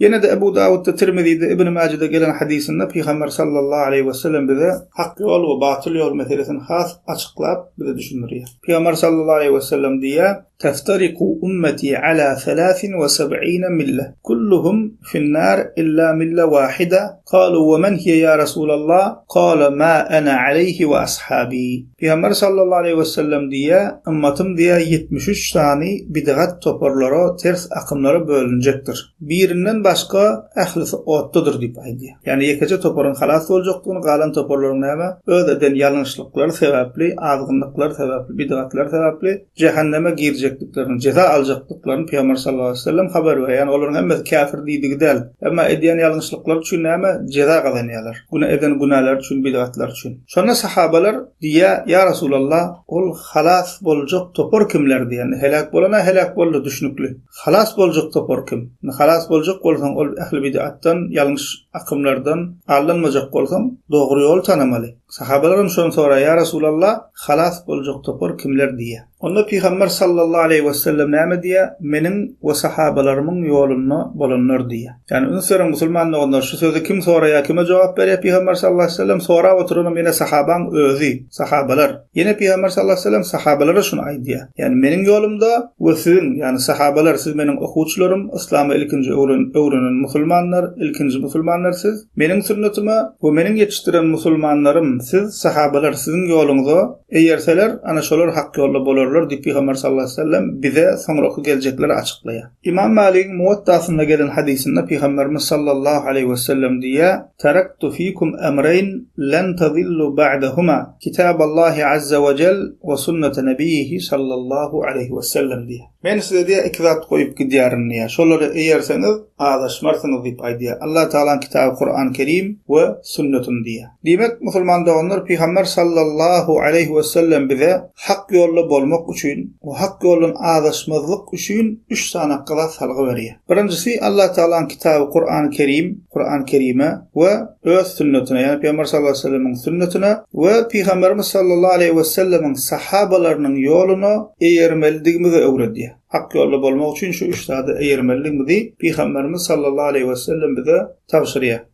Ýene-de Ebu Dawutda, Tirmizide, Ibn Mäjede gelen hadysynda Pygamber sallallahu aleýhi wesellem bize hak ýol we batyl ýol meselesini has açyklap bize düşündirýär. Pygamber sallallahu aleýhi wesellem diýýär, Teftariku ummeti ala selasin we seb'ine mille, kulluhum finnar illa mille wahida, kalu we men hiye ya Rasulallah, kale ma ene aleýhi we ashabi. Pygamber sallallahu aleýhi wesellem diýýär, Ymmatym diýýär 73 sany bidgat toparlara, ters akymlara bölünjekdir. Birinden başga ählisi otdadyr diýip aýdýar. Ýagny ýekeje toparyň halas boljakdygyny, galan toparlaryň näme, öz eden ýalňyşlyklary sebäpli, azgynlyklary sebäpli, bidgatlary sebäpli jähenneme girjekdiklerini, jeza aljakdyklaryny Pygamber sallallahu aleýhi we sellem habar berýär. Ýagny olaryň hemmesi käfir diýdigi däl. Emma edýän ýalňyşlyklary üçin näme, jeza gazanýarlar. Günä eden günäleri üçin, bidgatlary üçin. Şonda sahabalar diýýär, Ýa Resulallah, ol halas boljak topar kimler diýende, heläk bolan-a heläk boldy, düşnükli. Halas boljak topar kim? Indi halas boljak bolsaň ol ähli bidatdan, ýalňyş akymlardan aldanmajak bolsaň, dogry ýoly tanamaly. Sahabalaram şony soraýar, Ýa Resulallah, halas boljak topar kimler diýýär. Onda Pygamber sallallahu aleýhi wesellem näme diýýär? Meniň we sahabalarymyň ýolunda bolanlar diýýär. Ýagny üns beriň musulman doganlar, şu sözi kim soraýar, kime jogap berýär Pygamber sallallahu aleýhi wesellem? Sorap oturanam ýene sahabaň özi, sahabalar. Ýene Pygamber sallallahu aleýhi we sellem sahabalara şuny aýdýar, Ýagny meniň ýolumda we siziň, ýagny sahabalar, siz meniň okuwçylarym, yslamy ilkinji öwren, öwrenen musulmanlar, ilkinji musulmanlar siz, meniň sünnetime we meniň ýetişdiren musulmanlarym, siz, sahabalar, siziň ýoluňyza eýerseler, ana şolar hak ýolda bolarlar diýip Pygamber sallallahu aleýhi we sellem bize, soňraky geljeklere açyklaýar. Ymam Maligiň Muwattasynda gelen hadysynda Pygamberimiz sallallahu aleýhi wesellem diýýär, Taraktu fikum emreýn len tazillu ba'dahuma, kitaballahi azza we jel we sunnete nebiýihi sallallahu aleýhi wesellem diýýär. Men size diýýär, iki zat goýup gidýärin diýýär. Şolara eýerseňiz, azaşmarsyňyz diýip aýdýar. Allah Tagalaň kitaby Kuran Kerim we sünnetim diýýär. Diýmek, musulman doganlar, Pygamber sallallahu aleýhi wesellem bize hak ýolda bolmak üçin we hak ýoldan azaşmazlyk üçin üç sany zat salgy berýär. Birinjisi, Allah Tagalaň kitaby Kurany Kerim, Kurany Kerime we öz sünnetine, ýagny Pygamber sallallahu aleýhi wesellemiň sünnetine we Pygamberimiz sallallahu aleýhi wesellemiň sahabalarynyň ýoluna eýermelidigimizi öwredýär. Hak ýolda bolmak üçin şu üç zada eýermelidigimizi Pygamberimiz sallallahu aleýhi wesellem bize tabşyrýar.